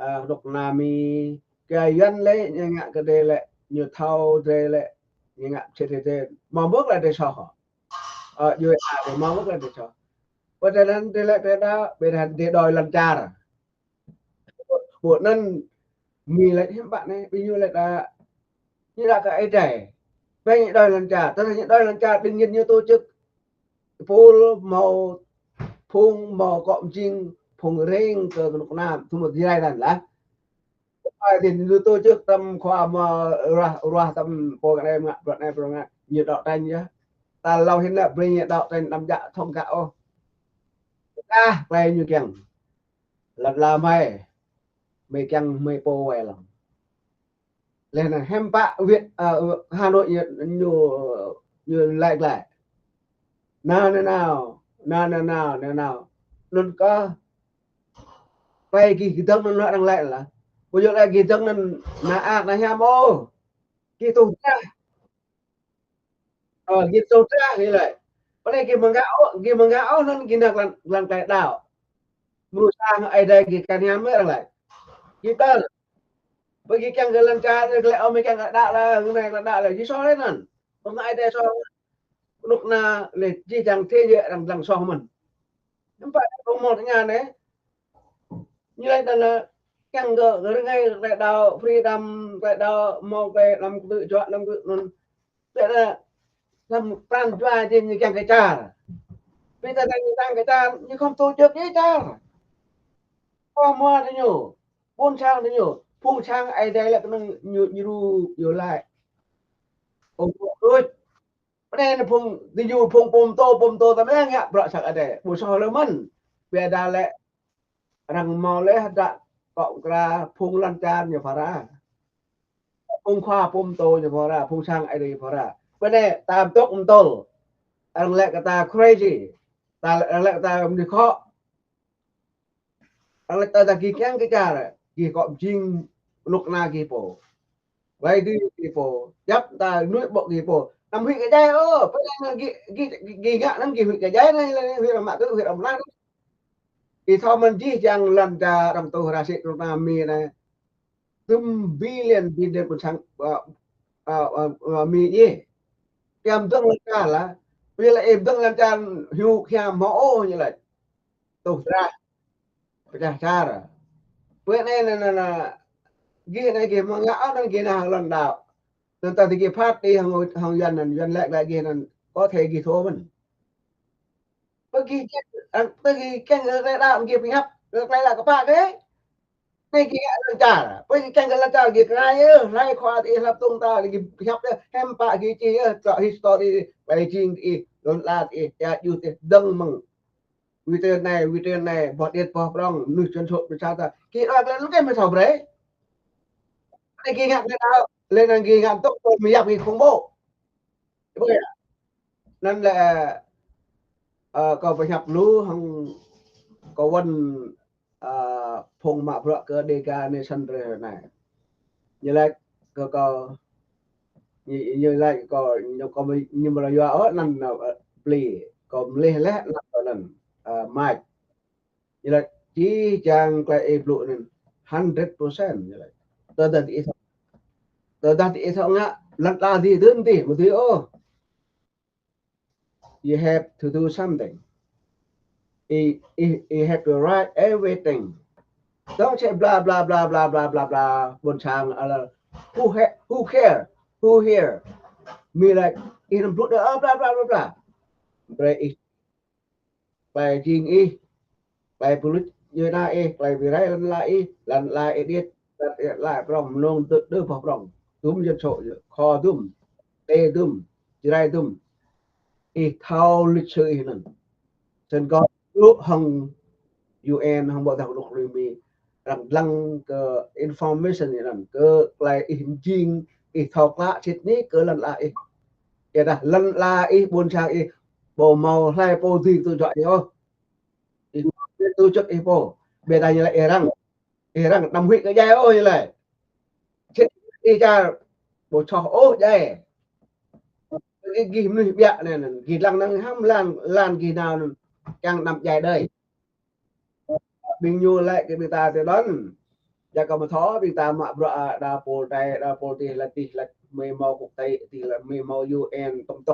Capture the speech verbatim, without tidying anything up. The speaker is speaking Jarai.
Ơ, rŏk nami, kơ Yuan lĕ, ñu ngă kơ drei lĕ, ñu thâo drei lĕ, ñu ngă sĭt drei. Mă mơ̆k lĕ drei soh. Ơ, yua ă, mă mơ̆k lĕ drei soh. Ƀơi anŭn drei lĕ drei đa, ƀơi anŭn drei đòi lăn čar. Ƀơi anŭn Mi lĕ hiư̆m pă anai, ƀing ñu lĕ đa, ñu đa kơ Ơi Adai. Ƀing ñu đòi lăn čar, tơdah ñu đòi lăn čar, đương nhiên ñu tổ chức. Pôl hmâo phung hmâo akŏ mơjing, phung ring kơ kơnuk kơna, tŭ mơ̆ Jrai anŭn lah. Ai tin lu tổ chức tơm khua mă ruah, ruah tơm pô kơ anai mă, bruă anai, bruă anai, ñu đấu tranh yơh. Ta hlâo hĭn lĕ, brơi ñu đấu tranh đăm djă thông cả ôh. Ah, klei ñu kiăng. Lăp la mơi, mơi kiăng mơi pô wai lăng. Lĕ anŭn hiư̆m pă Việt, ơ, Hà Nội ñu, ñu, ñu laĭ glaĭ. Nao, nao, nao. Nao, nao, nao, nao, nao. Anŭn kơ klei gih gơdơ̆ng anŭn lŏ arăng laĭ lah. Ƀu djơ̆ lĕ gih gơdơ̆ng anŭn nao ak nao hiam ôh. Gih tuh drah. Ơ, gih tuh drah gih laĭ. Pơ anai gih mơ̆ng gah ôh, gih mơ̆ng gah ôh anŭn gih nao lăn, lăn klei đaŏ. Mơnuih sang Ơi Adai gih kăn hiam mơi arăng laĭ. Gih tơl. Ƀơi gih kiăng kơ lăn čar, gih laĭ ôh mơi kiăng kơ đaŏ lah, hơnai kơ đaŏ lah. Gih soh lĕ anŭn. Pơngă Ơi Adai soh. Kơnuk kơna lĕ jih jang thế giới arăng lăng soh mơ̆n. Hiư̆m pă kơ mơ̆ tơña anai. Ñu laĭ đa lĕ kiăng kơ rơngai klei đaŏ, freedom klei đaŏ, hmâo klei lăm kơtư̆ juă lăm kơtư̆ anŭn. Lĕ đa lăm pran jua jing ñu kiăng kơ čar. Ƀing ta đang ñu kiăng kơ čar, ñu khŏm tổ chức yơh čar. Kơ mơ̆ tơ ñu, ƀôn sang tơ ñu, phung sang Ơi Adai lĕ kơnơ̆ng ñu, ñu ru, ñu laĭ. Ôm đuč. Pơ anai anai phung, tơ ñu phung pơtô, pơtô ta mơ̆ ngă bruă sang Ơi Adai. Ƀu soh lơi mơ̆n. Ƀiă đa lĕ arăng hmâo lĕ hơdră kŏ kra phung lăn čar ñu phara. Phung khua pơtô ñu phara, phung sang Ơi Adai phara. Pơ anai ta tŭk mơtô. Arăng laĭ kơ ta crazy. Ta, arăng laĭ kơ ta mơnuih khŏ. Arăng laĭ tơdah gih kiăng kơ čar, gih kŏ mơjing kơnuk kơna gih pô. Wai dưi gih pô. Djăp ta nuih ƀô̆ gih pô. Anăm huĭ kơ djai ôh, pơ anai gih, gih, gih ngă anŭn gih huĭ kơ djai anai, anai, huĭ arăng mă tŭ, huĭ arăng mơnang. Ih thâo mơ̆n jih jang lăn čar arăng tuh ră sĭ kơnuk kơna Mi anai. Dŭm billion, billion ƀôn sang, ơ, ơ, ơ, ơ, Mi yơh. Kiăng dơ̆ng lăn čar lah. Ƀiă lĕ ih dơ̆ng lăn čar hiu kiăng hmâo ôh ñu laĭ. Tuh drah. Pơčah čar. Pơ anai anai anai anai. Gih anai gih mơ̆ng ngă anŭn gih nao lăn đaŏ. Anŭn ta tơ gih phat đi hăng, hăng Yuan anŭn, Yuan laĭ glaĭ gih anŭn. Có thể gih thua mơ̆n. Pơ gih, pơ gih kiăng kơ klei đaŏ gih pơhiăp, kơ klei đaŏ kơpă kơ. Anai gih ngă lăn čar. Pơ gih kiăng kơ lăn čar gih kơ anai yơh, hlơi khua tơ ih hlăp tŭng ta gih pơhiăp yơh, hiư̆m pă gih čih yơh, tơlơi history, klei jing tơ ih, lŏn ala tơ ih, ia djuh tơ ih, dơ̆ng mơ̆ng. Wĭ tơ anai, wĭ tơ anai, boh điêt boh prŏng, mơnuih čŏn sôt pơ sa ta. Gih đaŏ klei lŭk ih mơi thâo brơi. Anai gih ngă klei đaŏ, lĕ anŭn gih ngă tŭk tơl mơyap gih khủng bố. Ƀơi anŭn lĕ, ơ, kâo pơhiăp lu hăng kâo wăn, ơ, phung mă bruă kơ Dega Nation drei anai. Ñu laĭ kơ kâo, ñu, ñu laĭ kơ kâo, ñu kâo mơ-, ñu mơ̆ la yua ôh anŭn, ơ, bli. Kâo mơlih leh anŭn kâo anŭn, ơ, mač. Ñu laĭ, jih jang klei ih blŭ anŭn, hundred percent, ñu laĭ. Tơdah tơ ih thâo, tơdah tơ ih thâo ngă, lăn ala dih dơ̆ng dih, mơ̆ dih ôh. You have to do something. You, you, you have to write everything. Don't say blah, blah, blah. Ƀôn sang, ala, who ha-, who care? Who here? Mi laĭ, ih anăm blŭ đơi, ơ, blah, blah, blah, blah. Brơi ih klei jing ih, klei pơluč djuai ania ih, klei bi rai lăn ala ih, lăn ala ih điêt, lăn ala ih prŏng, mơnơ̆ng tơ, tơ boh prŏng. Dŭm dân số, kho dŭm, tê dŭm, Jrai dŭm. Ih thâo lịch sử ih anŭn. Snăn kâo blŭ hăng U N, hăng Bộ Giáo dục Liên bang, arăng lăng kơ information anŭn, kơ klei ih jing, ih thâo klă sĭt nik kơ lăn ala ih. Ƀiădah lăn ala ih, ƀôn sang ih, ƀu hmâo hlơi pô dưi tŭ juă ih ôh. Ih tŭ juă ih pô. Ƀiădah ñu laĭ ih arăng. Ih arăng anăm huĭ kơ djai ôh ñu laĭ. Sĭt ih čar ƀu soh ôh djai. Gih, gih mơnuih ƀiă anai anŭn. Gih lăng năng hăm lăn, lăn gih nao anŭn. Kiăng anăm djai đơi. Ƀing ñu laĭ kơ ƀing ta tui anŭn. Yua kơ mơ̆ thâo ƀing ta mă bruă, a, đa pôl Thái, đa pôl tih, lăi tih, lăi mơi hmâo quốc tế, tih lăi mơi hmâo U N tơm tŏk.